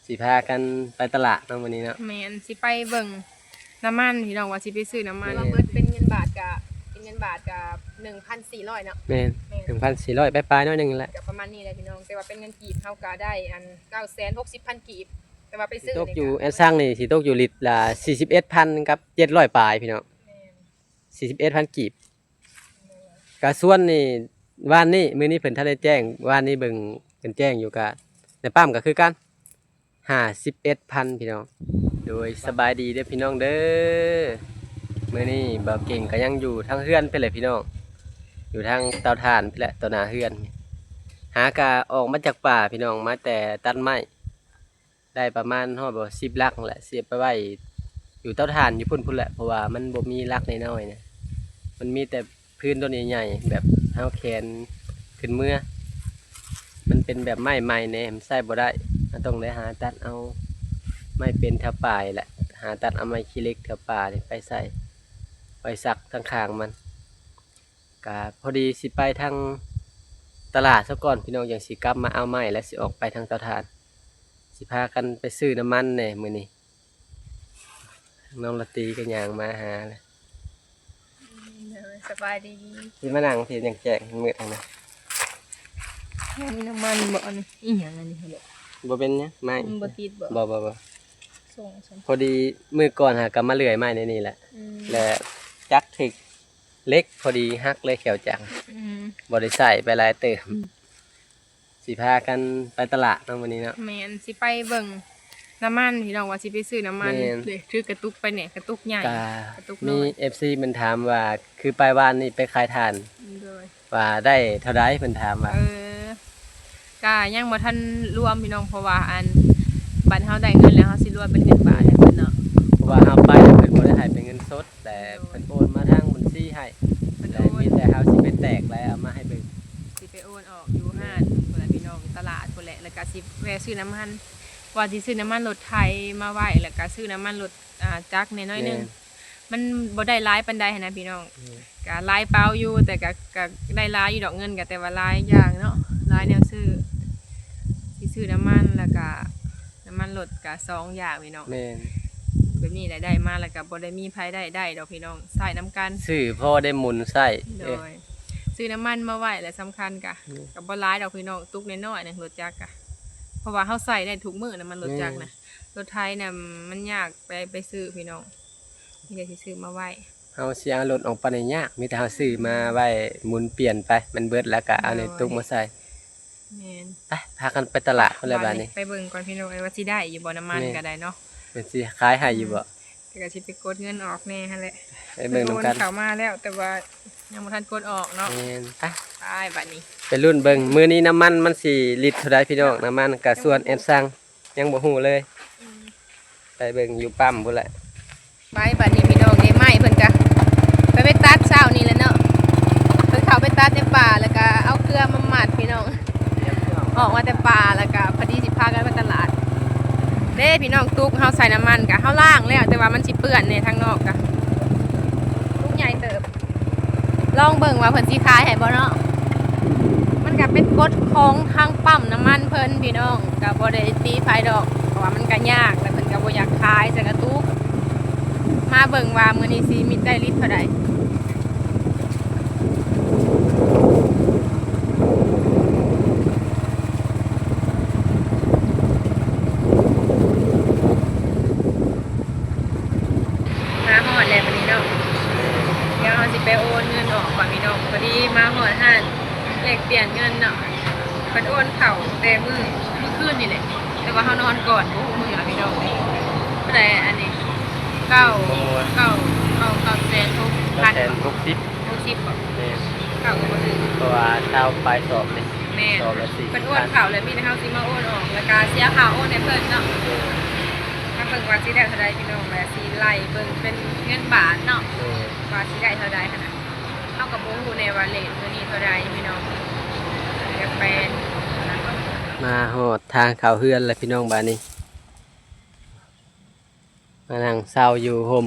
ຊິພາກັນໄປຕະຫຼາດເນາະມື້ນີ້ເນາະ. ແມ່ນ ຊິໄປເບິ່ງນ້ຳມັນພີ່ນ້ອງ ວ່າຊິໄປຊື້ນ້ຳມັນ ແມ່ນ ວ່າເບິດເປັນເງິນບາດກະ ເປັນເງິນບາດກະໜຶ່ງພັນສີ່ຮ້ອຍເນາະ. ແມ່ນ ແມ່ນ ໜຶ່ງພັນສີ່ຮ້ອຍປາຍໆ ໜ້ອຍໜຶ່ງແຫຼະ ກະປະມານນີ້ແຫຼະພີ່ນ້ອງ. ແຕ່ວ່າເປັນເງິນກີບເຮົາກະໄດ້ອັນເກົ້າແສນຫົກສິບພັນກີບ ແຕ່ວ່າໄປຊື້ ຊິຕົກຢູ່ ນີ້ກະ ແອດຊັງນີ້ຊິຕົກຢູ່ລິດລະສີ່ສິບເອັດພັນກັບເຈັດຮ້ອຍປາຍພີ່ນ້ອງ. ແມ່ນ ສີ່ສິບເອັດພັນກີບ. ກະສ່ວນນີ້ ວານນີ້ ມື້ນີ້ເພິ່ນທັນໄດ້ແຈ້ງ ວານນີ້ເບິ່ງເພິ່ນແຈ້ງຢູ່ ກະໃນປ້ຳກະຄືກັນ ຫ້າສິບເອັດພັນພີ່ນ້ອງ. ໂດຍ ສະບາຍດີເດີພີ່ນ້ອງເດີ ມື້ນີ້ບ່າວເກັ່ງກະຍັງຢູ່ທາງເຮືອນພຸ້ນແຫຼະພີ່ນ້ອງ ຢູ່ທາງເຕົາຖ່ານພຸ້ນແຫຼະ ຕໍ່ໜ້າເຮືອນ. ຫາກະອອກມາຈາກປ່າພີ່ນ້ອງ ມາແຕ່ຕັດໄມ້ ໄດ້ປະມານຮອດບໍ່ ສິບຫຼັກແຫຼະ ຊິເອົາໄປໄວ້ຢູ່ເຕົາຖ່ານຢູ່ພຸ້ນ ພຸ້ນແຫຼະ ເພາະວ່າມັນບໍ່ມີຫຼັກນ້ອຍໆນະ ມັນມີແຕ່ພື້ນຕົ້ນໃຫຍ່ໆ ແບບເຮົາແຂນຂຶ້ນເມືອ ມັນເປັນແບບໄມ້ໃໝ່ແດ່ ມັນໃຊ້ບໍ່ໄດ້ ເຮົາຕ້ອງໄດ້ຫາຕັດເອົາໄມ້ເປັນແຖວປ່ານີ້ແຫຼະ ຫາຕັດເອົາໄມ້ຂີ້ເຫຼັກແຖວປ່ານີ້ໄປໃສ່ ໄວ້ສັກທາງຂ້າງມັນ. ກະພໍດີຊິໄປທາງຕະຫຼາດສາກ່ອນພີ່ນ້ອງ ຈັ່ງຊິກັບມາເອົາໄມ້ ແລະ ຊິອອກໄປທາງເຕົາຖ່ານ ຊິພາກັນໄປຊື້ນ້ຳມັນແດ່ມື້ນີ້. ນ້ອງລາຕີກະຍ່າງມາຫາແລ້ວ. ໂດຍ ສະບາຍດີ. ຊິມານັ່ງພີ້ ຈັ່ງແຈ້ງມືດຫັ້ນນະ. ມີນ້ຳມັນບໍ່ອັນນີ້? ອີຫຍັງອັນນີ້ຫັ້ນແຫຼະ? ບໍ່ເປັນຫຍັງ ໄມ້. ມັນບໍ່ຕິດບໍ່? ບໍ່ ບໍ່ ບໍ່. ສົ່ງຊັ້ນ. ພໍດີມື້ກ່ອນຫາກະມາເລື່ອຍໄມ້ໃນນີ້ແຫຼະ ອືມ ແລະ ຈັກຖືກ ເຫຼັກພໍດີຫັກເລີຍແຂວຈັກ ອືມ ບໍ່ໄດ້ໃຊ້ໄປຫຼາຍເຕີບ. ອືມ ຊິພາກັນໄປຕະຫຼາດເນາະມື້ນີ້ເນາະ. ແມ່ນ ຊິໄປເບິ່ງນ້ຳມັນພີ່ນ້ອງ ວ່າຊິໄປຊື້ນ້ຳມັນ. ແມ່ນ ເດ້ ຖືກະຕຸກໄປແດ່ ກະຕຸກໃຫຍ່ ກະ ກະຕຸກ ມີ ນ້ອຍ ເອັຟຊີ ເພິ່ນຖາມວ່າ ຄືໄປວານນີ້ໄປຂາຍຖ່ານ ໂດຍ ວ່າໄດ້ເທົ່າໃດ ເພິ່ນຖາມວ່າ. ເອີ ກະຍັງບໍ່ທັນລວມພີ່ນ້ອງ ເພາະວ່າອັນ ບັດເຮົາໄດ້ເງິນແລ້ວ ເຮົາຊິລວມເປັນເງິນບາດໃຫ້ເພິ່ນເນາະ ເພາະວ່າເຮົາໄປແລ້ວເພິ່ນບໍ່ໄດ້ໃຫ້ເປັນເງິນສົດ ແຕ່ ໂດຍ ເພິ່ນໂອນມາທາງບັນຊີໃຫ້ ເພິ່ນ ແຕ່ ໂອນ ມີແຕ່ເຮົາຊິໄປແຕກ ແລະ ເອົາມາໃຫ້ເບິ່ງ ຊິໄປໂອນອອກຢູ່ຮ້ານພຸ້ນແຫຼະພີ່ນ້ອງ ຕະຫຼາດພຸ້ນແຫຼະ ແລ້ວກະຊິແວ່ຊື້ນ້ຳມັນ ວ່າຊິຊື້ນ້ຳມັນລົດໄຖມາໄວ້ ແລ້ວກະຊື້ນ້ຳມັນລົດ ອ່າ ຈັກແດ່ໜ້ອຍໜຶ່ງ. ແມ່ນ ມັນບໍ່ໄດ້ຫຼາຍປານໃດຫັ້ນນະພີ່ນ້ອງ. ແມ່ນ ກະຫຼາຍເປົາຢູ່ ແຕ່ກະ ກະໄດ້ຫຼາຍຢູ່ດອກ ເງິນກະ ແຕ່ວ່າຫຼາຍຢ່າງເນາະ ຫຼາຍແນວຊື້ ຊິຊື້ນ້ຳມັນ ແລ້ວກະນ້ຳມັນລົດກະສອງຢ່າງພີ່ນ້ອງ. ແມ່ນ ແບບນີ້ແຫຼະ ໄດ້ມາແລ້ວກະບໍ່ໄດ້ມີໃຜໄດ້ ໄດ້ດອກພີ່ນ້ອງ ໃຊ້ນຳກັນ ຊື້ພໍໄດ້ໝູນໃຊ້. ໂດຍ ເອີ ຊື້ນ້ຳມັນມາໄວ້ແຫຼະສຳຄັນກະ ແມ່ນ ກະບໍ່ຫຼາຍດອກພີ່ນ້ອງ ຕຸກນ້ອຍໆໜຶ່ງລົດຈັກກະ ເພາະວ່າເຮົາໃຊ້ໄດ້ທຸກມື້ນ້ຳມັນລົດຈັກນະ. ແມ່ນ ລົດໄຖນະມັນຍາກໄປ ໄປຊື້ພີ່ນ້ອງ ມີແຕ່ຊິຊື້ມາໄວ້. ເຮົາຊິເອົາລົດອອກໄປນີ້ຍາກ ມີແຕ່ເຮົາຊື້ມາໄວ້ໝູນປ່ຽນໄປ ມັນເບິດແລ້ວກະເອົາໃນ ໂດຍ ຕຸກມາໃສ່. ແມ່ນ ໄປ ພາກັນໄປຕະຫຼາດພຸ້ນແຫຼະບາດນີ້ ບາດນີ້ ໄປເບິ່ງກ່ອນພີ່ນ້ອງ ວ່າຊິໄດ້ຢູ່ບໍ່ ນ້ຳມັນ ແມ່ນ ກະໄດ້ເນາະ ເພິ່ນຊິຂາຍໃຫ້ຢູ່ບໍ່. ອືມ ແຕ່ກະຊິໄປກົດເງິນອອກແດ່ຫັ້ນແຫຼະ ໄປເບິ່ງນຳກັນ ເພິ່ນໂອນເຂົ້າມາແລ້ວ ແຕ່ວ່າຍັງບໍ່ທັນກົດອອກເນາະ. ແມ່ນ ໄປ ໄປບາດນີ້ ໄປລຸ້ນເບິ່ງ ມື້ນີ້ນ້ຳມັນມັນຊິລິດເທົ່າໃດພີ່ນ້ອງ. ນ້ຳມັນກະສ່ວນແອດຊັງ ຍັງບໍ່ຮູ້ເລີຍ. ອືມ ໄປເບິ່ງຢູ່ປ້ຳພຸ້ນແຫຼະ. ໄປບາດນີ້ພີ່ນ້ອງ ເດ້ໄມ້ເພິ່ນກະໄປ ໄປຕັດເຊົ້ານີ້ແຫຼະເນາະ ເພິ່ນເຂົ້າໄປຕັດໃນປ່າ ແລ້ວກະເອົາເຄືອມາມັດພີ່ນ້ອງ. ອອກມາແຕ່ປ່າ ແລ້ວກະພໍດີຊິພາກັນໄປຕະຫຼາດເດ້ພີ່ນ້ອງ. ຕຸກເຮົາໃສ່ນ້ຳມັນກະ ເຮົາລ້າງແລ້ວ ແຕ່ວ່າມັນຊິເປື້ອນແດ່ທາງນອກກະ ຕຸກໃຫຍ່ເຕີບ. ລອງເບິ່ງວ່າເພິ່ນຊິຂາຍໃຫ້ບໍ່ເນາະ. ມັນກະເປັນກົດຂອງທາງປ້ຳນ້ຳມັນເພິ່ນພີ່ນ້ອງ ກະບໍ່ໄດ້ຕິໃຜດອກ ເພາະວ່າມັນກະຍາກ ແລ້ວເພິ່ນກະບໍ່ຢາກຂາຍໃສ່ກະຕຸກ. ມາເບິ່ງວ່າມື້ນີ້ຊິມີໄດ້ລິດເທົ່າໃດ. ມາຮອດແລ້ວບາດນີ້ເນາະ ດຽວເຮົາຊິໄປໂອນເງິນອອກກ່ອນພີ່ນ້ອງ. ພໍດີມາຮອດຮ້ານແລກປ່ຽນເງິນເນາະ ເພິ່ນໂອນເຂົ້າແຕ່ມື້ ມື້ຄືນນີ້ແຫຼະ ແຕ່ວ່າເຮົານອນກ່ອນ ບໍ່ຮູ້ມື້ລະພີ່ນ້ອງ. ເທົ່າໃດອັນນີ້? ເກົ້າ ເກົ້າ ເກົ້າ ເກົ້າ ເກົ້າແສນຫົກພັນ ເກົ້າແສນຫົກສິບ ຫົກສິບບໍ່? ແມ່ນ ເກົ້າກະບໍ່ຖືກ ເພາະວ່າຊາວປາຍສອບເດ້. ແມ່ນ ສອບລະສີ່ ເພິ່ນໂອນເຂົ້າແລ້ວ ມີແຕ່ເຮົາຊິມາໂອນອອກ ແລ້ວກະເສຍຄ່າໂອນໃຫ້ເພິ່ນເນາະ. ໂດຍ ມາເບິ່ງວ່າຊິໄດ້ເທົ່າໃດພີ່ນ້ອງ ແລ້ວຊິໄລ່ເບິ່ງເປັນເງິນບາດເນາະ. ໂດຍ ວ່າຊິໄດ້ເທົ່າໃດຫັ້ນນະ ເຮົາກະບໍ່ຮູ້ແນ່ວ່າເລດມື້ນີ້ເທົ່າໃດພີ່ນ້ອງ ຢາກໄປ. ມາຮອດທາງເຂົ້າເຮືອນແລ້ວພີ່ນ້ອງ ບາດນີ້ ມານັ່ງເຊົາຢູ່ຮົ່ມ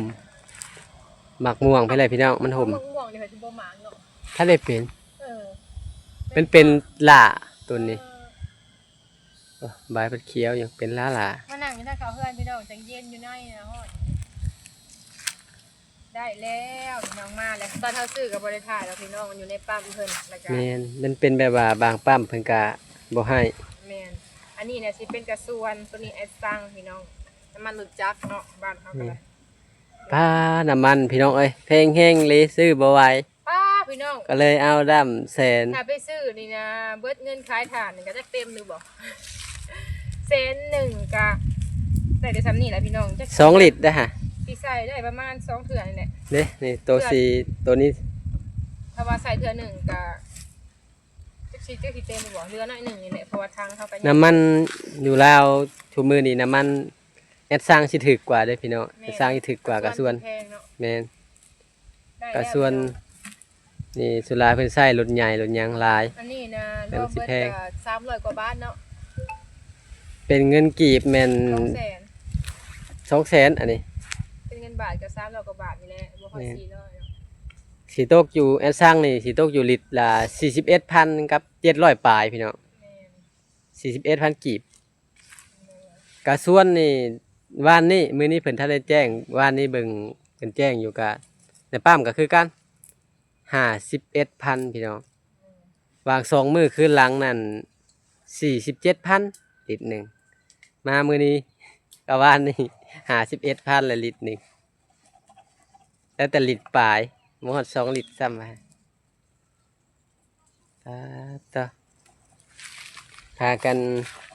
ໝາກມ່ວງພີ້ແຫຼະພີ່ນ້ອງ ມັນຮົ່ມ. ໝາກມ່ວງນີ້ເພິ່ນຊິບໍ່ໝາກເນາະ ຖ້າໄດ້ເປັນ ເອີ ມັນເປັນຫຼ້າຕົ້ນນີ້. ເອີ ໂອ້ ໃບເພິ່ນຂຽວຢູ່ ເປັນຫຼ້າໆ. ມານັ່ງຢູ່ທາງເຂົ້າເຮືອນພີ່ນ້ອງ ຈັ່ງເຢັນ ຢູ່ໃນນະ ຮ້ອນ. ໄດ້ແລ້ວພີ່ນ້ອງ ມາແລ້ວ. ຕອນເຮົາຊື້ກໍບໍ່ໄດ້ຖ່າຍດອກພີ່ນ້ອງ ມັນຢູ່ໃນປ້ຳເພິ່ນ ແລ້ວກໍ ແມ່ນ ມັນເປັນແບບວ່າບາງປ້ຳເພິ່ນກໍບໍ່ໃຫ້. ແມ່ນ ອັນນີ້ນະຊິເປັນກະຊວນ ໂຕນີ້ແອັດຊັງພີ່ນ້ອງ ນ້ຳມັນລົດຈັກເນາະ ບ້ານເຮົາກໍໄດ້. ປ້າ ນ້ຳມັນພີ່ນ້ອງເອີຍ ແພງແຮງເລີຍ ຊື້ບໍ່ໄຫວ. ປ້າ ພີ່ນ້ອງ ກໍເລີຍເອົາດ້າມແສນ. ຖ້າໄປຊື້ນີ້ນະ ເບິດເງິນຂາຍຖ່ານນີ້ກໍຈັກເຕັມຫຼືບໍ່. ແສນໜຶ່ງກໍໄດ້ແຕ່ສ່ຳນີ້ແຫຼະພີ່ນ້ອງ. ຈັກສອງລິດໄດ້ຫະ ຊິໃສ່ໄດ້ປະມານສອງເທື່ອນີ້ແຫຼະ. ເດ້ ນີ້ໂຕ ເທື່ອ ສີ ໂຕນີ້ ຖ້າວ່າໃສ່ເທື່ອໜຶ່ງກໍ ຈັກຊິ ຈັກຊິເຕັມບໍ່ ເຫຼືອໜ້ອຍໜຶ່ງນີ້ແຫຼະ ເພາະວ່າຖັງເຮົາກໍ ນ້ຳມັນຢູ່ລາວທຸກມື້ນີ້ ນ້ຳມັນແອັດຊັງຊິຖືກກວ່າເດ້ພີ່ນ້ອງ. ແມ່ນ ແອັດຊັງຊິຖືກກວ່າກະຊວນ. ແພງເນາະ. ແມ່ນ ໄດ້ແລ້ວ ກະຊວນພີ່ນ້ອງ. ນີ້ສ່ວນຫຼາຍເພິ່ນໃຊ້ລົດໃຫຍ່ລົດຫຍັງຫຼາຍ. ອັນນີ້ນະ ລວມເບິດກະສາມຮ້ອຍກວ່າບາດເນາະ. ເປັນເງິນກີບແມ່ນສອງແສນ ສອງແສນ ອັນນີ້ ເປັນເງິນບາດກະສາມຮ້ອຍກວ່າບາດນີ້ແຫຼະ ບໍ່ຮອດ ແມ່ນ ສີ່ຮ້ອຍເນາະ. ຊິຕົກຢູ່ ແອັດຊັງນີ້ຊິຕົກຢູ່ລິດລະສີ່ສິບເອັດພັນກັບເຈັດຮ້ອຍປາຍພີ່ນ້ອງ. ແມ່ນ ສີ່ສິບເອັດພັນກີບ. ກະຊວນນີ້ ວານນີ້ ມື້ນີ້ເພິ່ນທັນໄດ້ແຈ້ງ ວານນີ້ເບິ່ງເພິ່ນແຈ້ງຢູ່ ກະໃນປ້ຳກໍຄືກັນ ຫ້າສິບເອັດພັນພີ່ນ້ອງ. ແມ່ນ ຫວ່າງສອງມື້ຄືນຫຼັງນັ້ນ ສີ່ສິບເຈັດພັນລິດໜຶ່ງ. ມາມື້ນີ້ ກະວານນີ້ ຫ້າສິບເອັດພັນລະລິດໜຶ່ງ ແຕ່ ແຕ່ລິດປາຍ ບໍ່ຮອດສອງລິດຊ້ຳວ່າ. ປາດໂທ້ ພາກັນ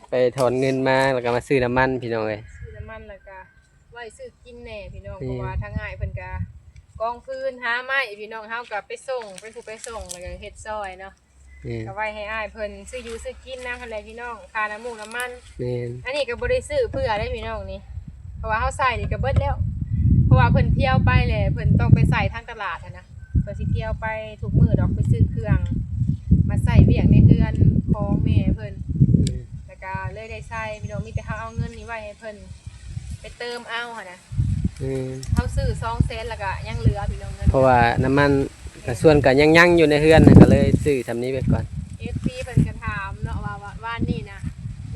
ໄປຖອນເງິນມາ ແລ້ວກໍມາຊື້ນ້ຳມັນພີ່ນ້ອງເອີຍ. ຊື້ນ້ຳມັນ ແລ້ວກໍໄວ້ຊື້ກິນແດ່ພີ່ນ້ອງ. ແມ່ນ ເພາະວ່າທາງອ້າຍເພິ່ນກໍກອງຟືນຫາໄມ້ພີ່ນ້ອງ ເຮົາກໍໄປສົ່ງ ເປັນຜູ້ໄປສົ່ງ ແລ້ວກໍເຮັດຊ່ອຍເນາະ. ແມ່ນ ກໍໄວ້ໃຫ້ອ້າຍເພິ່ນຊື້ຢູ່ຊື້ກິນນຳຫັ້ນແຫຼະພີ່ນ້ອງ ຄ່ານ້ຳມູກນ້ຳມັນ. ແມ່ນ ອັນນີ້ກໍບໍ່ໄດ້ຊື້ເພື່ອເດ້ພີ່ນ້ອງນີ້ ເພາະວ່າເຮົາໃຊ້ນີ້ກໍເບິດແລ້ວ ເພາະວ່າເພິ່ນທ່ຽວໄປແຫຼະ ເພິ່ນຕ້ອງໄປໃຊ້ທາງຕະຫຼາດຫັ້ນນະ. ເພິ່ນຊິທ່ຽວໄປທຸກມື້ດອກ ໄປຊື້ເຄື່ອງມາໃຊ້ວຽກໃນເຮືອນຂອງແມ່ເພິ່ນ. ແມ່ນ ແລ້ວກໍເລີຍໄດ້ໃຊ້ພີ່ນ້ອງ ມີແຕ່ເຮົາເອົາເງິນນີ້ໄວ້ໃຫ້ເພິ່ນ ໄປເຕີມເອົາຫັ້ນນະ. ແມ່ນ ເຮົາຊື້ສອງແສນ ແລ້ວກໍຍັງເຫຼືອພີ່ນ້ອງເງິນ ເພາະວ່ານ້ຳມັນກະຊວນກໍຍັງ ຍັງຢູ່ໃນເຮືອນ ກໍເລີຍຊື້ສ່ຳນີ້ໄວ້ກ່ອນ. ເອັຟຊີ ເພິ່ນກໍຖາມເນາະວ່າ ວ່າ ວານນີ້ນະ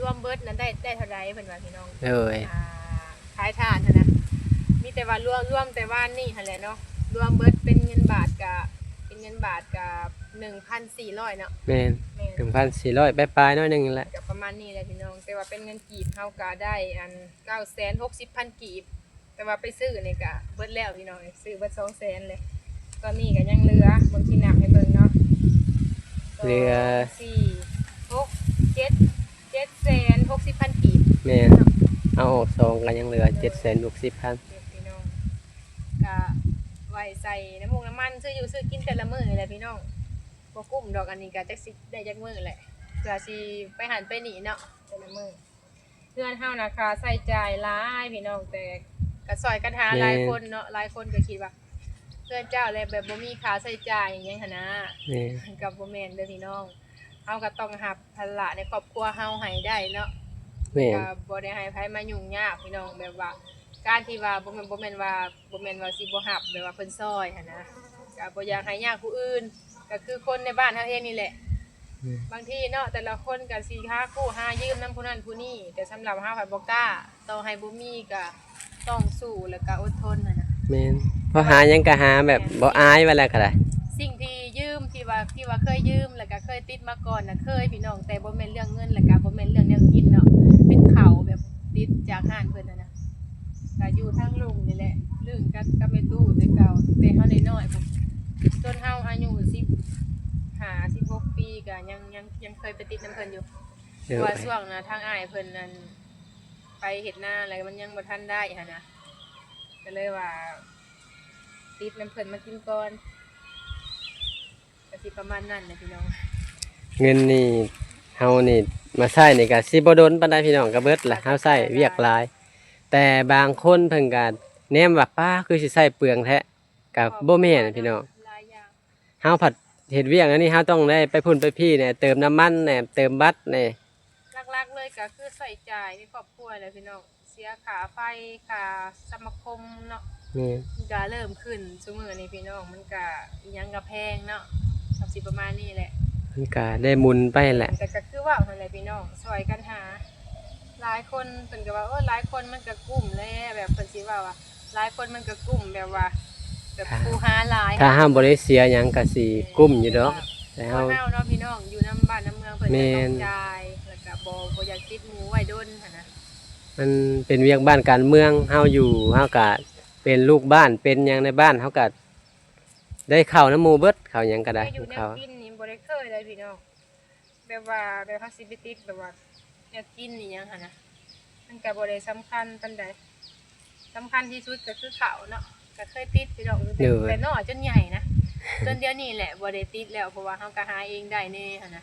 ລວມເບິດນັ້ນໄດ້ ໄດ້ເທົ່າໃດ ເພິ່ນວ່າພີ່ນ້ອງ. ໂດຍ ອ່າ ຂາຍຖ່ານຫັ້ນນະ ມີແຕ່ວ່າລວມ ລວມແຕ່ວານນີ້ຫັ້ນແຫຼະເນາະ ລວມເບິດເປັນເງິນບາດກະ ເປັນເງິນບາດກະໜຶ່ງພັນສີ່ຮ້ອຍເນາະ. ແມ່ນ ແມ່ນ ໜຶ່ງພັນສີ່ຮ້ອຍປາຍໆ ໜ້ອຍໜຶ່ງແຫຼະ ກໍປະມານນີ້ແຫຼະພີ່ນ້ອງ. ແຕ່ວ່າເປັນເງິນກີບ ເຮົາກໍໄດ້ອັນ ເກົ້າແສນຫົກສິບພັນກີບ ແຕ່ວ່າໄປຊື້ນີ້ກະເບິດແລ້ວພີ່ນ້ອງ ຊື້ເບິດສອງແສນເລີຍ. ຕອນນີ້ກະຍັງເຫຼືອ ເບິ່ງຊິນັບໃຫ້ເບິ່ງເນາະ ເຫຼືອ ສອງ ສີ່ ຫົກ ເຈັດ ເຈັດແສນຫົກສິບພັນກີບ. ແມ່ນ ເອົາອອກສອງກະຍັງເຫຼືອ ເອີ ເຈັດແສນຫົກສິບພັນ ພີ່ນ້ອງ. ກະໄວ້ໃສ່ນ້ຳມູກນ້ຳມັນ ຊື້ຢູ່ຊື້ກິນແຕ່ລະມື້ນີ້ແຫຼະພີ່ນ້ອງ ບໍ່ກຸ້ມດອກ. ອັນນີ້ກະຈັກຊິໄດ້ຈັກມື້ແຫຼະ ເພື່ອຊິໄປຫັ້ນໄປນີ້ເນາະ ແຕ່ລະມື້. ເຮືອນເຮົານະ ຄ່າໃຊ້ຈ່າຍຫຼາຍພີ່ນ້ອງ ແຕ່ກໍຊ່ອຍກັນຫາ ແມ່ນ ຫຼາຍຄົນເນາະ. ຫຼາຍຄົນກໍຄິດວ່າເຮືອນເຈົ້າແຫຼະ ແບບບໍ່ມີຄ່າໃຊ້ຈ່າຍຫຍັງຫັ້ນນະ. ແມ່ນ ກໍບໍ່ແມ່ນເດີ້ພີ່ນ້ອງ ເຮົາກໍຕ້ອງຮັບພາລະໃນຄອບຄົວເຮົາໃຫ້ໄດ້ເນາະ. ແມ່ນ ກໍບໍ່ໄດ້ໃຫ້ໃຜມາຫຍຸ້ງຍາກພີ່ນ້ອງ ແບບວ່າການທີ່ວ່າ ບໍ່ແມ່ນ ບໍ່ແມ່ນວ່າ ບໍ່ແມ່ນວ່າຊິບໍ່ຮັບ ແບບວ່າເພິ່ນຊ່ອຍຫັ້ນນະ ກໍບໍ່ຢາກໃຫ້ຍາກຜູ້ອື່ນ ກໍຄືຄົນໃນບ້ານເຮົາເອງນີ້ແຫຼະ. ແມ່ນ ບາງທີເນາະ ແຕ່ລະຄົນກໍຊິຫາກູ້ຫາຢືມນຳຜູ້ນັ້ນຜູ້ນີ້ ແຕ່ສຳລັບເຮົາພັດບໍ່ກ້າ ຕໍ່ໃຫ້ບໍ່ມີກໍຕ້ອງສູ້ ແລ້ວກໍອົດທົນຫັ້ນນະ. ແມ່ນ ເພາະຫາຫຍັງກໍຫາແບບ ແມ່ນ ບໍ່ອາຍວ່າແລ້ວກໍໄດ້. ສິ່ງທີ່ຢືມ ທີ່ວ່າ ທີ່ວ່າເຄີຍຢືມ ແລ້ວກໍເຄີຍຕິດມາກ່ອນນະ ເຄີຍພີ່ນ້ອງ ແຕ່ບໍ່ແມ່ນເລື່ອງເງິນ ແລ້ວກໍບໍ່ແມ່ນເລື່ອງແນວກິນເນາະ ເປັນເຂົ້າແບບຕິດຈາກຮ້ານເພິ່ນຫັ້ນນະ. ກະຢູ່ທາງລຸ່ມນີ້ແຫຼະ ລຶ້ງກັບ ກັບແມ່ຕູ້ແຕ່ເກົ່າ ແຕ່ເຮົານ້ອຍໆ ຈົນເຮົາອາຍຸສິບຫ້າ ສິບຫົກປີ ກະຍັງ ຍັງ ຍັງເຄີຍໄປຕິດນຳເພິ່ນຢູ່. ໂດຍ ເພາະວ່າຊ່ວງນະ ທາງອ້າຍເພິ່ນນັ້ນໄປເຮັດນາ ແລ້ວມັນຍັງບໍ່ທັນໄດ້ຫັ້ນນະ ກໍເລີຍວ່າຕິດນຳເພິ່ນມາກິນກ່ອນ. ກໍຊິປະມານນັ້ນແຫຼະພີ່ນ້ອງ. ເງິນນີ້ ເຮົານີ້ມາໃຊ້ນີ້ກໍຊິບໍ່ດົນປານໃດພີ່ນ້ອງ ກໍເບິດລະ ເຮົາໃຊ້ວຽກຫຼາຍ. ແຕ່ບາງຄົນເພິ່ນກໍແນມວ່າ ປ້າ ຄືຊິໃຊ້ເປືອງແທ້ ກໍບໍ່ແມ່ນພີ່ນ້ອງ. ເຮົາພັດເຮັດວຽກອັນນີ້ ເຮົາຕ້ອງໄດ້ໄປພຸ້ນໄປພີ້ແດ່ ເຕີມນ້ຳມັນແດ່ ເຕີມບັດແດ່. ຫຼັກໆເລີຍກໍຄືໃຊ້ຈ່າຍໃນຄອບຄົວແຫຼະພີ່ນ້ອງ. ເສຍຄ່າໄຟ ຄ່າສະມາຄົມເນາະ. ແມ່ນ ມັນກະເລີ່ມຂຶ້ນຊຸມື້ນີ້ພີ່ນ້ອງ ມັນກະອີ່ຫຍັງກະແພງເນາະ ກໍຊິປະມານນີ້ແຫຼະ. ມັນກະໄດ້ໝູນໄປແຫຼະ ແຕ່ກະຄືເວົ້າຫັ້ນແຫຼະພີ່ນ້ອງ ຊ່ອຍກັນຫາ ຫຼາຍຄົນເພິ່ນກໍວ່າ ໂອ້ ຫຼາຍຄົນມັນກໍກຸ້ມແຫຼະ ແບບເພິ່ນຊິເວົ້າວ່າ ຫຼາຍຄົນມັນກໍກຸ້ມ ແບບວ່າ ແບບຜູ້ຫາຫຼາຍ ຖ້າເຮົາບໍ່ໄດ້ເສຍຫຍັງກໍຊິກຸ້ມຢູ່ດອກ ແຕ່ເຮົາ ເຮົາເນາະພີ່ນ້ອງ ຢູ່ນຳບ້ານນຳເມືອງ ເພິ່ນກໍຕ້ອງຈ່າຍ ແລ້ວກໍບໍ່ ບໍ່ຢາກຕິດໝູ່ໄວ້ດົນຫັ້ນນະ ມັນເປັນວຽກບ້ານການເມືອງ ເຮົາຢູ່ ເຮົາກໍເປັນລູກບ້ານ ເປັນຫຍັງໃນບ້ານ ເຮົາກໍໄດ້ເຂົ້ານຳໝູ່ເບິດ ເຂົ້າຫຍັງກໍໄດ້ ແຕ່ຢູ່ແນວກິນນີ້ບໍ່ໄດ້ເຄີຍເລີຍພີ່ນ້ອງ ແບບວ່າ ແບບເຮົາຊິໄປຕິດແບບວ່າແນວກິນອີ່ຫຍັງຫັ້ນນະ ມັນກໍບໍ່ໄດ້ສຳຄັນປານໃດ ສຳຄັນທີ່ສຸດກໍຄືເຂົ້າເນາະ ກໍເຄີຍຕິດພີ່ນ້ອງ ແຕ່ ໂດຍ ແຕ່ນ້ອຍຈົນໃຫຍ່ນະ ຈົນດຽວນີ້ແຫຼະບໍ່ໄດ້ຕິດແລ້ວ ເພາະວ່າເຮົາກໍຫາເອງໄດ້ແດ່ຫັ້ນນະ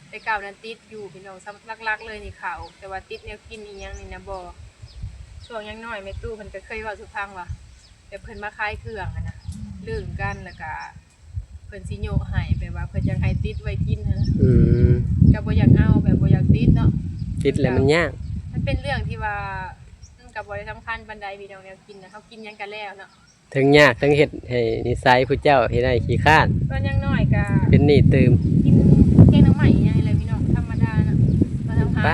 ແຕ່ເກົ່ານັ້ນຕິດຢູ່ພີ່ນ້ອງ ສຳ ຫຼັກໆເລີຍນີ້ເຂົ້າ ແຕ່ວ່າຕິດແນວກິນອີ່ຫຍັງນີ້ນະບໍ່ ຊ່ວງຍັງນ້ອຍແມ່ຕູ້ເພິ່ນກໍເຄີຍເວົ້າສູ່ຟັງວ່າ ແບບເພິ່ນມາຂາຍເຄື່ອງຫັ້ນນະ ເລື່ອງກັນ ແລ້ວກໍ ເພິ່ນຊິໂຍະໃຫ້ ແບບວ່າເພິ່ນຢາກໃຫ້ຕິດໄວ້ກິນຫັ້ນນະ ອືມ ກໍບໍ່ຢາກເອົາ ແບບບໍ່ຢາກຕິດເນາະ ຕິດແລ້ວມັນຍາກ ມັນເປັນເລື່ອງທີ່ວ່າ ມັນກໍບໍ່ໄດ້ສຳຄັນປານໃດພີ່ນ້ອງ ແນວກິນນະ ເຮົາກິນຫຍັງກໍແລ້ວເນາະ ເຖິງຍາກ ເຖິງເຮັດໃຫ້ນິໄສຜູ້ເຈົ້າ ເຮັດໃຫ້ຂີ້ຄ້ານ ຕອນຍັງນ້ອຍກໍເປັນໜີ້ຕື່ມ ກິນແກງໜໍ່ໄມ້ອີ່ຫຍັງນີ້ແຫຼະພີ່ນ້ອງ ທຳມະດາເນາະ ຕອນທຳຫາໄດ້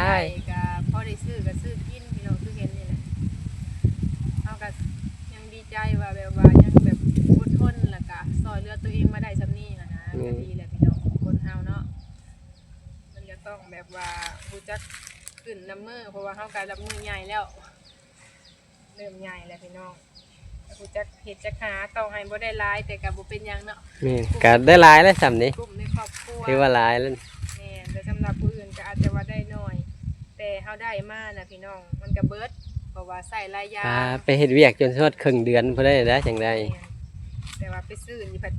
ກໍພໍໄດ້ຊື້ ກໍຊື້ກິນພີ່ນ້ອງ ຄືເຫັນນີ້ແຫຼະ ເຮົາກໍຍັງ ໃຈວ່າແບບວ່າຍັງແບບອົດທົນ ແລ້ວກະຊ່ອຍເຫຼືອຕົວເອງມາໄດ້ສ່ຳນີ້ຫັ້ນນະ ແມ່ນ ກໍດີແຫຼະພີ່ນ້ອງ ຄົນເຮົາເນາະ ມັນກໍຕ້ອງແບບວ່າຮູ້ຈັກຂຶ້ນນຳມື ເພາະວ່າເຮົາກໍນັບມື້ໃຫຍ່ແລ້ວ ເລີ່ມໃຫຍ່ແລ້ວພີ່ນ້ອງ ກໍຮູ້ຈັກເຮັດຈັກຫາ ຕໍ່ໃຫ້ບໍ່ໄດ້ຫຼາຍ ແຕ່ກໍບໍ່ເປັນຫຍັງເນາະ ແມ່ນ ກໍໄດ້ຫຼາຍແລ້ວສ່ຳນີ້ ກຸ້ມໃນຄອບຄົວ ຖືວ່າຫຼາຍແລ້ວ ແມ່ນ ແຕ່ສຳລັບຜູ້ອື່ນກໍອາດຈະວ່າໄດ້ໜ້ອຍ ແຕ່ເຮົາໄດ້ມານະພີ່ນ້ອງ ມັນກໍເບິດ ເພາະວ່າໃຊ້ຫຼາຍຢ່າງ ໄປເຮັດວຽກຈົນຮອດເຄິ່ງເດືອນພຸ້ນໄດ້ ໄດ້ຈັ່ງໃດ ແມ່ນ ແຕ່ວ່າໄປຊື້ນີ້ພັດ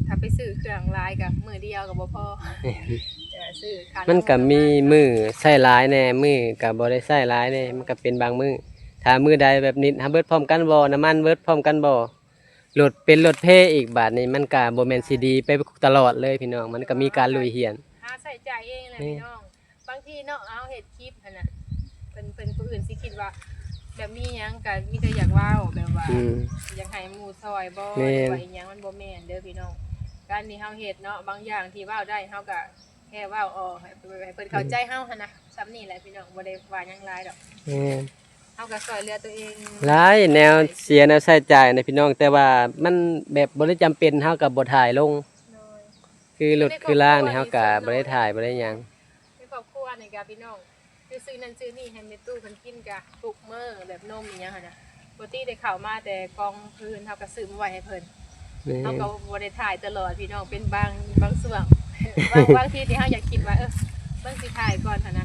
ຖ້າໄປຊື້ເຄື່ອງຫຼາຍກໍມື້ດຽວກໍບໍ່ພໍ ແມ່ນ ແຕ່ວ່າຊື້ຄ່າ ມັນກໍມີມື້ໃຊ້ຫຼາຍແດ່ ມື້ກໍບໍ່ໄດ້ໃຊ້ຫຼາຍແດ່ ມັນກໍເປັນບາງມື້ ຖ້າມື້ໃດແບບນິດ ເຮົາເບິດພ້ອມກັນບໍ່ ນ້ຳມັນເບິດພ້ອມກັນບໍ່ ລົດເປັນລົດເພອີກ ບາດນີ້ມັນກໍບໍ່ແມ່ນຊິດີໄປຕະຫຼອດເລີຍພີ່ນ້ອງ ມັນກໍມີການລຸຍຮຽນ ຫາໃຊ້ຈ່າຍເອງແຫຼະ ແມ່ນ ພີ່ນ້ອງ ບາງທີເນາະ ເຮົາເຮັດຄລິບຫັ້ນນະ ເພິ່ນ ເພິ່ນ ຜູ້ອື່ນຊິຄິດວ່າ ແບບມີຫຍັງກໍມີແຕ່ຢາກເວົ້າ ແບບວ່າ ອືມ ຢາກໃຫ້ໝູ່ຊ່ອຍບໍ່ ແມ່ນ ຫຼືວ່າອີ່ຫຍັງ ມັນບໍ່ແມ່ນເດີພີ່ນ້ອງ ການທີ່ເຮົາເຮັດເນາະ ບາງຢ່າງທີ່ເວົ້າໄດ້ ເຮົາກໍແຄ່ເວົ້າອອກ ໃຫ້ ໃຫ້ເພິ່ນເຂົ້າໃຈເຮົາຫັ້ນນະ ສ່ຳນີ້ແຫຼະພີ່ນ້ອງ ບໍ່ໄດ້ວ່າຫຍັງຫຼາຍດອກ ແມ່ນ ເຮົາກໍຊ່ອຍເຫຼືອຕົວເອງ ຫຼາຍແນວເສຍແນວໃຊ້ຈ່າຍນະພີ່ນ້ອງ ແຕ່ວ່າມັນແບບບໍ່ໄດ້ຈຳເປັນ ເຮົາກໍບໍ່ຖ່າຍລົງ ໂດຍ ຄືລົດຄືລານີ້ ເຮົາກໍບໍ່ໄດ້ຖ່າຍ ບໍ່ໄດ້ຫຍັງ ໃນຄອບຄົວນີ້ກໍພີ່ນ້ອງ ຊື້ນັ້ນຊື້ນີ້ໃຫ້ແມ່ຕູ້ເພິ່ນກິນກໍທຸກມື້ ແບບນົມອີ່ຫຍັງຫັ້ນນະ ປົກກະຕິໄດ້ເຂົ້າມາແຕ່ກອງຄືນ ເຮົາກໍຊື້ມາໄວ້ໃຫ້ເພິ່ນ ແມ່ນ ເຮົາກໍບໍ່ໄດ້ຖ່າຍຕະຫຼອດພີ່ນ້ອງ ເປັນບາງ ບາງຊ່ວງ ບາງ ບາງທີທີ່ເຮົາຢາກຄິດວ່າ ເອີ ເບິ່ງຊິຖ່າຍກ່ອນຫັ້ນນະ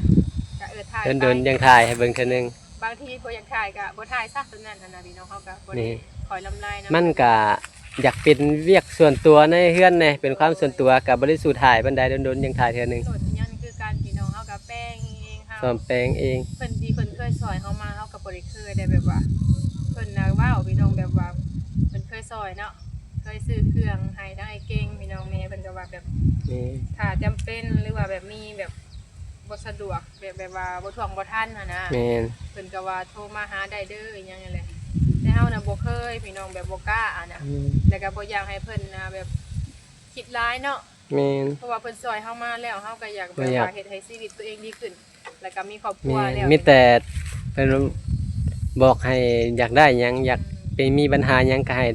ກໍ ເອີ ຖ່າຍໄປ ດົນໆຈັ່ງຖ່າຍໃຫ້ເບິ່ງເທື່ອໜຶ່ງ ບາງທີບໍ່ຢາກຖ່າຍກໍບໍ່ຖ່າຍຊະ ສ່ຳນັ້ນຫັ້ນນະພີ່ນ້ອງ ເຮົາກໍບໍ່ໄດ້ ນີ້ ຄ່ອຍລຳລາຍນຳ ມັນກະຢາກເປັນວຽກສ່ວນຕົວໃນເຮືອນແດ່ ເປັນຄວາມສ່ວນຕົວ ກະບໍ່ໄດ້ສູ້ຖ່າຍປານໃດ ດົນໆຈັ່ງຖ່າຍເທື່ອໜຶ່ງ ໂດຍ ຍັງຄືກັນພີ່ນ້ອງ ເຮົາກະແປງເອງ ເຮົາ ສ້ອມແປງເອງ ເພິ່ນທີ່ເພິ່ນເຄີຍຊ່ອຍເຮົາມາ ເຮົາກະບໍ່ໄດ້ເຄີຍໄດ້ແບບວ່າ ເພິ່ນນະເວົ້າພີ່ນ້ອງ ແບບວ່າເພິ່ນເຄີຍຊ່ອຍເນາະ ເຄີຍຊື້ເຄື່ອງໃຫ້ທັງອ້າຍເກັ່ງພີ່ນ້ອງ ແມ່ເພິ່ນກະວ່າແບບ ແມ່ນ ຖ້າຈຳເປັນ ຫຼືວ່າແບບມີແບບ ບໍ່ສະດວກ ແບບ ແບບວ່າບໍ່ຖ້ວງບໍ່ທັນຫັ້ນນະ ແມ່ນ ເພິ່ນກໍວ່າໂທມາຫາໄດ້ເດີ ອີ່ຫຍັງນີ້ແຫຼະ ແຕ່ເຮົານະບໍ່ເຄີຍພີ່ນ້ອງ ແບບບໍ່ກ້າຫັ້ນນະ ອືມ ແລ້ວກໍບໍ່ຢາກໃຫ້ເພິ່ນນະແບບຄິດຫຼາຍເນາະ ແມ່ນ ເພາະວ່າເພິ່ນຊ່ອຍເຮົາມາແລ້ວ ເຮົາກໍຢາກແບບວ່າເຮັດໃຫ້ຊີວິດຕົວເອງດີຂຶ້ນ ແລ້ວກໍມີຄອບຄົວແລ້ວ ມີແຕ່ເພິ່ນບອກໃຫ້ຢາກໄດ້ຫຍັງ ຢາກ ອືມ ເປັນ ມີບັນຫາຫຍັງກໍໃຫ້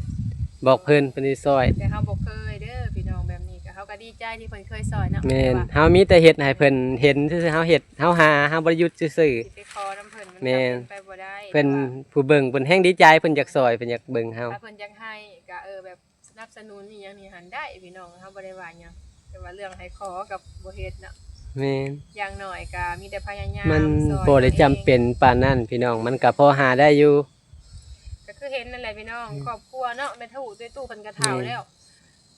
ບອກເພິ່ນ ເພິ່ນຊິຊ່ອຍ ແຕ່ເຮົາບໍ່ເຄີຍເດີພີ່ນ້ອງ ແບບນີ້ກໍ ເຮົາກໍດີໃຈທີ່ເພິ່ນເຄີຍຊ່ອຍເນາະ ແມ່ນ ແຕ່ວ່າເຮົາມີແຕ່ເຮັດໃຫ້ເພິ່ນເຫັນຊື່ໆ ເຮົາເຮັດ ເຮົາຫາ ເຮົາບໍ່ໄດ້ຢຸດຊື່ໆ ຊິໄປຂໍນຳເພິ່ນ ມັນກໍເປັນໄປບໍ່ໄດ້ ແມ່ນ ເພິ່ນ ແຕ່ວ່າ ຜູ້ເບິ່ງເພິ່ນແຮ່ງດີໃຈ ເພິ່ນຢາກຊ່ອຍ ເພິ່ນຢາກເບິ່ງເຮົາ ຖ້າເພິ່ນຢາກໃຫ້ກໍ ເອີ ແບບສະໜັບສະໜູນອີ່ຫຍັງນີ້ຫັ້ນໄດ້ພີ່ນ້ອງ ເຮົາບໍ່ໄດ້ວ່າຫຍັງ ແຕ່ວ່າເລື່ອງໃຫ້ຂໍກໍບໍ່ເຮັດເນາະ ແມ່ນ ຢ່າງໜ້ອຍກໍມີແຕ່ພະຍາຍາມ ມັນບໍ່ໄດ້ຈຳເປັນປານນັ້ນພີ່ນ້ອງ ມັນກໍພໍຫາໄດ້ຢູ່ ກໍຄືເຫັນນັ້ນແຫຼະພີ່ນ້ອງ ອືມ ຄອບຄົວເນາະ ແມ່ຕູ້ ແມ່ຕູ້ເພິ່ນກໍເຖົ້າແລ້ວ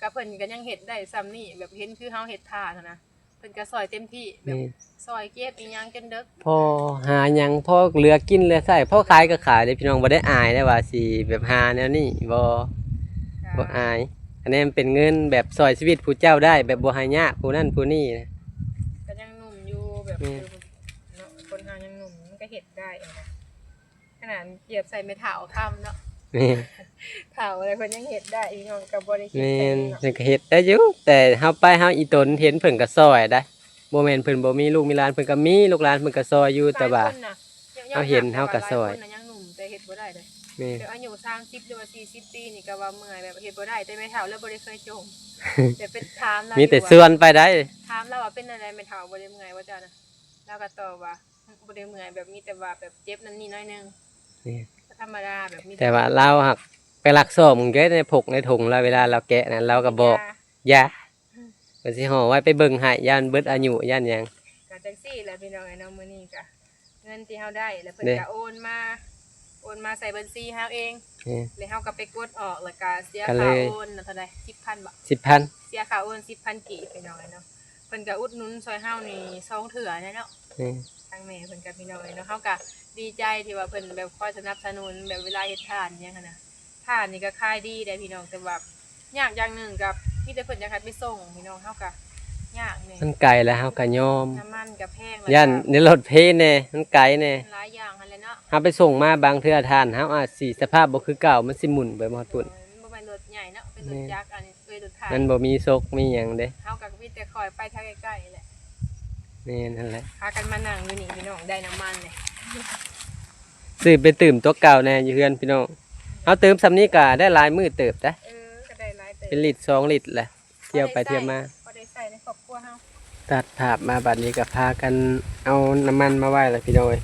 ກໍເພິ່ນກໍຍັງເຮັດໄດ້ສ່ຳນີ້ ແບບເຫັນຄືເຮົາເຮັດທ່າຫັ້ນນະ ເພິ່ນກໍຊ່ອຍເຕັມທີ່ ແບບ ແມ່ນ ຊ່ອຍເກັບອີ່ຫຍັງຈົນເດິກ ພໍຫາຫຍັງ ພໍເຫຼືອກິນເຫຼືອໃຊ້ ພໍຂາຍກໍຂາຍເດ້ພີ່ນ້ອງ ບໍ່ໄດ້ອາຍເດ້ວ່າຊິແບບຫາແນວນີ້ ບໍ່ ບໍ່ອາຍ ອັນນີ້ມັນເປັນເງິນແບບຊ່ອຍຊີວິດຜູ້ເຈົ້າໄດ້ ແບບບໍ່ໃຫ້ຍາກຜູ້ນັ້ນຜູ້ນີ້ນະ ກໍຍັງໜຸ່ມຢູ່ ແບບ ແມ່ນ ເນາະ ຄົນເຮົາຍັງໜຸ່ມ ມັນກໍເຮັດໄດ້ນະ ຂະໜາດປຽບໃສ່ແມ່ເຖົ້າຄຳເນາະ ແມ່ນ ເຖົ້າແລ້ວເພິ່ນຍັງເຮັດໄດ້ ພີ່ນ້ອງກໍບໍ່ໄດ້ຄິດ ແມ່ນ ເພິ່ນກໍເຮັດໄດ້ຢູ່ ແຕ່ເຮົາໄປເຮົາອີ່ຕົນເຫັນເພິ່ນກໍຊ່ອຍໄດ໋ ບໍ່ແມ່ນເພິ່ນບໍ່ມີລູກມີຫຼານ ເພິ່ນກໍມີ ລູກຫຼານເພິ່ນກໍຊ່ອຍຢູ່ ແຕ່ວ່າ ຫຼາຍຄົນນະ ເຮົາເຫັນເຮົາກໍຊ່ອຍ ແຕ່ວ່າຫຼາຍຄົນນະຍັງໜຸ່ມ ແຕ່ເຮັດບໍ່ໄດ້ເດ້ ແມ່ນ ແຕ່ອາຍຸສາມສິບ ຫຼືວ່າ ສີ່ສິບ ປີນີ້ກໍວ່າເມື່ອຍ ແບບເຮັດບໍ່ໄດ້ ແຕ່ແມ່ເຖົ້າລາວບໍ່ໄດ້ເຄີຍຈົ່ມ ແຕ່ເປັນຖາມລາວ ມີແຕ່ຊວນໄປໄດ້ ຖາມລາວວ່າເປັນແນວໃດແມ່ເຖົ້າ ບໍ່ໄດ້ເມື່ອຍບໍ່ເຈົ້ານະ ລາວກໍຕອບວ່າ ບໍ່ໄດ້ເມື່ອຍ ແບບມີແຕ່ວ່າແບບເຈັບນັ້ນນີ້ໜ້ອຍໜຶ່ງ ແມ່ນ ກໍທຳມະດາ ແບບມີແຕ່ ແຕ່ວ່າລາວຫາກໄປລັກຊອກເບິ່ງເດ້ ໃນພົກໃນຖົງລາວ ເວລາລາວແກະນັ້ນ ລາວກໍບອກ ຢາ ຢາ ອືມ ເພິ່ນຊິຫໍ່ໄວ້ໄປເບິ່ງໃຫ້ ຢ້ານເບິດອາຍຸ ຢ້ານຫຍັງ ກໍຈັ່ງຊີ້ແຫຼະພີ່ນ້ອງເອີຍເນາະ ມື້ນີ້ກໍເງິນທີ່ເຮົາໄດ້ ແລ້ວເພິ່ນ ເດ້ ກໍໂອນມາ ໂອນມາໃສ່ບັນຊີເຮົາເອງ ແມ່ນ ແລ້ວເຮົາກໍໄປກົດອອກ ແລ້ວກໍເສຍ ກໍເລີຍ ຄ່າໂອນເທົ່າໃດ ສິບພັນບໍ ສິບພັນ ເສຍຄ່າໂອນສິບພັນກີບ ພີ່ນ້ອງເອີຍເນາະ ເພິ່ນກໍອຸດໜູນຊ່ອຍເຮົານີ້ສອງເທື່ອແລ້ວເນາະ ແມ່ນ ທາງແມ່ເພິ່ນກໍ ພີ່ນ້ອງເອີຍເນາະ ເຮົາກໍດີໃຈທີ່ວ່າເພິ່ນແບບຄອຍສະໜັບສະໜູນ ແບບເວລາເຮັດທານຫຍັງຫັ້ນນະ ທານນີ້ກໍຂາຍດີເດ້ພີ່ນ້ອງ ແຕ່ວ່າຍາກຢ່າງໜຶ່ງກໍມີແຕ່ເພິ່ນຢາກໃຫ້ໄປສົ່ງພີ່ນ້ອງ ເຮົາກໍຍາກແດ່ ມັນໄກແລ້ວເຮົາກໍຍອມ ນ້ຳມັນກໍແພງ ຢ້ານໃນລົດເພແດ່ ມັນໄກແດ່ ຫຼາຍຢ່າງຫັ້ນແຫຼະເນາະ ເຮົາໄປສົ່ງມາບາງເທື່ອທານເຮົາອາດຊິສະພາບບໍ່ຄືເກົ່າ ມັນຊິໝຸ່ນໄປບໍ່ຮອດພຸ້ນ ເອີ ມັນບໍ່ແມ່ນລົດໃຫຍ່ເນາະ ເປັນລົດຈັກ ອັນນີ້ ເອີ ລົດໄຖ ມັນບໍ່ມີສົກມີຫຍັງເດ້ ເຮົາກໍມີແຕ່ຂ້ອຍໄປທາງໃກ້ໆແຫຼະ ແມ່ນຫັ້ນແຫຼະ ພາກັນມານັ່ງຢູ່ນີ້ພີ່ນ້ອງ ໄດ້ນ້ຳມັນເລີຍ ຊື້ໄປຕື່ມຕົວເກົ່າແດ່ຢູ່ເຮືອນພີ່ນ້ອງ ເຮົາຕື່ມສ່ຳນີ້ກໍໄດ້ຫຼາຍມື້ເຕີບເດ້ ເອີ ກໍໄດ້ຫຼາຍເຕີບ ເປັນລິດສອງລິດແຫຼະ ທ່ຽວໄປທ່ຽວມາ ພໍໄດ້ໃຊ້ ພໍໄດ້ໃຊ້ໃນຄອບຄົວເຮົາ ຕັດພາບມາບາດນີ້ກໍພາກັນເອົານ້ຳມັນມາໄວ້ແລ້ວພີ່ນ້ອງເອີຍ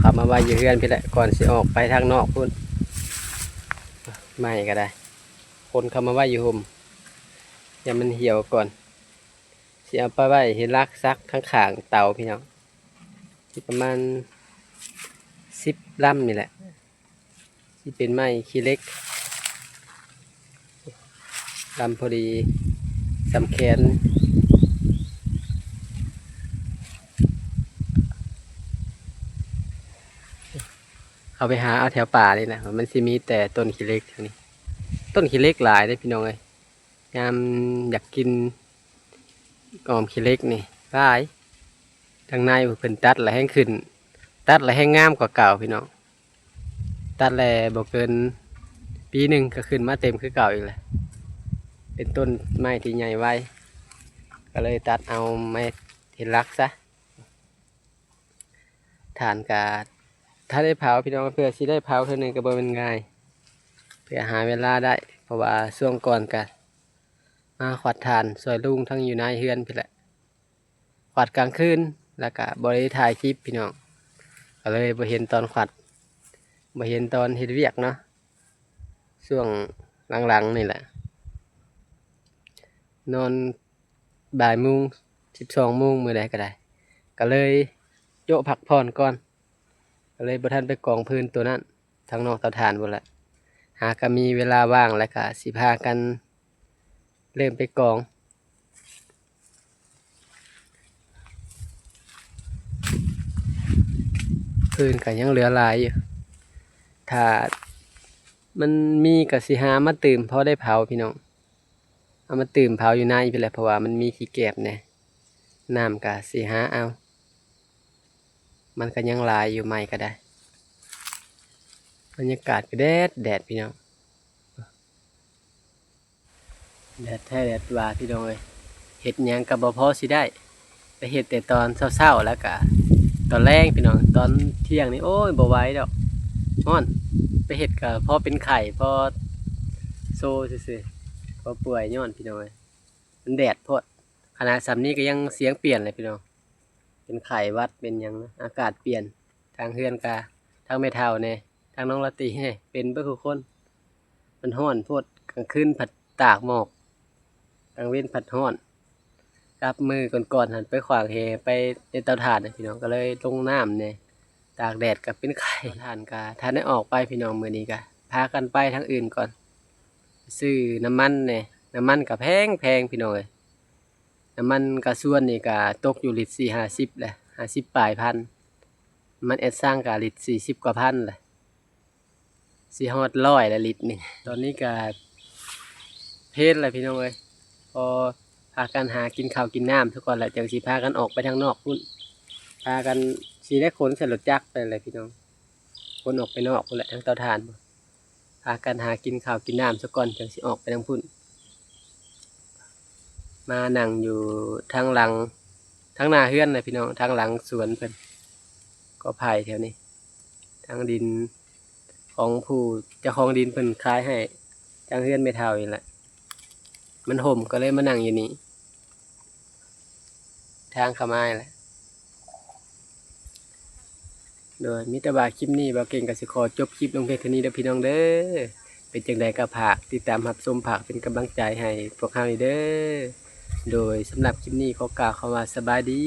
ເອົາມາໄວ້ຢູ່ເຮືອນພີ້ແຫຼະ ກ່ອນຊິອອກໄປທາງນອກພຸ້ນ ໄມ້ກໍໄດ້ ຂົນເຂົ້າມາໄວ້ຢູ່ຮົ່ມ ຢ່າມັນຫ່ຽວກ່ອນ ຊິເອົາໄປໄວ້ເຮັດຫຼັກສັກທາງຂ້າງເຕົາພີ່ນ້ອງ ຊິປະມານສິບລຳນີ້ແຫຼະ ຊິເປັນໄມ້ຂີ້ເຫຼັກ ລຳພໍດີສ່ຳແຂນ ເຂົ້າໄປຫາເອົາແຖວປ່ານີ້ນະ ມັນຊິມີແຕ່ຕົ້ນຂີ້ເຫຼັກນີ້ ຕົ້ນຂີ້ເຫຼັກຫຼາຍເດ້ພີ່ນ້ອງເອີຍ ຍາມຢາກກິນອ້ອມຂີ້ເຫຼັກນີ້ຫຼາຍ ທາງໃນເພິ່ນຕັດລະແຮ່ງຂຶ້ນ ຕັດລະແຮ່ງງາມກວ່າເກົ່າພີ່ນ້ອງ ຕັດແລ້ວບໍ່ເກີນປີໜຶ່ງກໍຂຶ້ນມາເຕັມຄືເກົ່າອີກແຫຼະ ເປັນຕົ້ນໄມ້ທີ່ໃຫຍ່ໄວ ກໍເລີຍຕັດເອົາມາເຮັດຫຼັກຊະ ຖ່ານກະຖ້າໄດ້ເຜົາພີ່ນ້ອງ ເພື່ອຊິໄດ້ເຜົາເທື່ອໜຶ່ງກໍບໍ່ແມ່ນງ່າຍ ເພື່ອຫາເວລາໄດ້ ເພາະວ່າຊ່ວງກ່ອນກະມາຂວັດຖ່ານຊ່ວຍລຸງທັງຢູ່ໃນເຮືອນພີ້ແຫຼະ ຂວັດກາງຄືນ ແລ້ວກະບໍ່ໄດ້ຖ່າຍຄລິບພີ່ນ້ອງ ກໍເລີຍບໍ່ເຫັນຕອນຂວັດ ບໍ່ເຫັນຕອນເຮັດວຽກເນາະ ຊ່ວງຫຼັງໆນີ້ແຫຼະ ນອນບ່າຍໂມງ ສິບສອງໂມງ ມື້ໃດກໍໄດ້ ກໍເລີຍໂຈະພັກຜ່ອນກ່ອນ ກໍເລີຍບໍ່ທັນໄປກອງຟືນໂຕນັ້ນ ທາງນອກເຕົາຖ່ານພຸ້ນແຫຼະ ຫາກໍມີເວລາວ່າງ ແລ້ວກໍຊິພາກັນເລີ່ມໄປກອງ ຟືນກໍຍັງເຫຼືອຫຼາຍຢູ່ ຖ້າມັນມີກໍຊິຫາມາຕື່ມພໍໄດ້ເຜົາພີ່ນ້ອງ ເອົາມາຕື່ມເຜົາຢູ່ໃນພີ້ແຫຼະ ເພາະວ່າມັນມີຂີ້ແກບແດ່ ນ້ຳກະຊິຫາເອົາ ມັນກະຍັງຫຼາຍຢູ່ ໄມ້ກະໄດ້ ບັນຍາກາດກະແດດແດດພີ່ນ້ອງ ແດດແທ້ແດດວ່າພີ່ນ້ອງເອີຍ ເຮັດຫຍັງກະບໍ່ພໍຊິໄດ້ ໄປເຮັດແຕ່ຕອນເຊົ້າໆ ແລ້ວກະຕອນແລງພີ່ນ້ອງ ຕອນທ່ຽງນີ້ ໂອ້ຍ ບໍ່ໄຫວດອກ ຮ້ອນ ໄປເຮັດກະພໍເປັນໄຂ້ ພໍໂຊຊື່ໆ ພໍປ່ວຍຍ້ອນພີ່ນ້ອງເອີຍ ມັນແດດໂພດ ຂະໜາດສ່ຳນີ້ກໍຍັງສຽງປ່ຽນເລີຍພີ່ນ້ອງ ເປັນໄຂ້ຫວັດເປັນຫຍັງນະ ອາກາດປ່ຽນ ທາງເຮືອນກະ ທາງແມ່ເຖົ້າແດ່ ທາງນ້ອງລາຕີແດ່ ເປັນເບິດທຸກຄົນ ມັນຮ້ອນໂພດ ກາງຄືນພັດຕາກໝອກ ກາງເວັນພັດຮ້ອນ ກັບມື້ກ່ອນໆຫັ້ນໄປຂວາງແຫໄປເຮັດເຕົາຖ່ານນະພີ່ນ້ອງ ກໍເລີຍລົງນ້ຳແດ່ ຕາກແດດກໍເປັນໄຂ້ ເຕົາຖ່ານກໍທັນໄດ້ອອກໄປພີ່ນ້ອງ ມື້ນີ້ກໍພາກັນໄປທາງອື່ນກ່ອນ ຊື້ນ້ຳມັນແດ່ ນ້ຳມັນກໍແພງໆ ພີ່ນ້ອງເອີຍ ນ້ຳມັນກາຊວນນີ້ກະຕົກຢູ່ລິດສີ່ຫ້າສິບແຫຼະ ຫ້າສິບປາຍພັນ ນ້ຳມັນແອັດຊັງກະລິດສີ່ສິບກວ່າພັນແຫຼະ ຊິຮອດຮ້ອຍແລ້ວລິດນີ້ ຕອນນີ້ກະເພນແລ້ວພີ່ນ້ອງເອີຍ ພໍພາກັນຫາກິນເຂົ້າກິນນ້ຳຊະກ່ອນ ແລ້ວຈັ່ງຊິພາກັນອອກໄປທາງນອກພຸ້ນ ພາກັນຊິໄດ້ຂົນໃສ່ລົດຈັກໄປແຫຼະພີ່ນ້ອງ ຂົນອອກໄປນອກພຸ້ນແຫຼະ ທາງເຕົາຖ່ານພຸ້ນ ພາກັນຫາກິນເຂົ້າກິນນ້ຳຊະກ່ອນ ຈັ່ງຊິອອກໄປທາງພຸ້ນ ມານັ່ງຢູ່ທາງຫຼັງ ທາງໜ້າເຮືອນນະພີ່ນ້ອງ ທາງຫຼັງສວນເພິ່ນ ກໍໄຜ່ແຖວນີ້ ທາງດິນຂອງຜູ້ເຈົ້າຂອງດິນເພິ່ນຂາຍໃຫ້ທາງເຮືອນແມ່ເຖົ້ານີ້ແຫຼະ ມັນຮົ່ມກໍເລີຍມານັ່ງຢູ່ນີ້ ທາງເຂົ້າມານີ້ແຫຼະ. ໂດຍ ມີແຕ່ວ່າຄລິບນີ້ບ່າວເກັ່ງກໍຊິຂໍຈົບຄລິບລົງພຽງເທົ່ານີ້ເດີພີ່ນ້ອງເດີ. ເປັນຈັ່ງໃດກໍຝາກຕິດຕາມຮັບຊົມ ຝາກເປັນກຳລັງໃຈໃຫ້ພວກເຮົານີ້ເດີ. ໂດຍ ສຳລັບຄລິບນີ້ຂໍກ່າວຄຳວ່າສະບາຍດີ.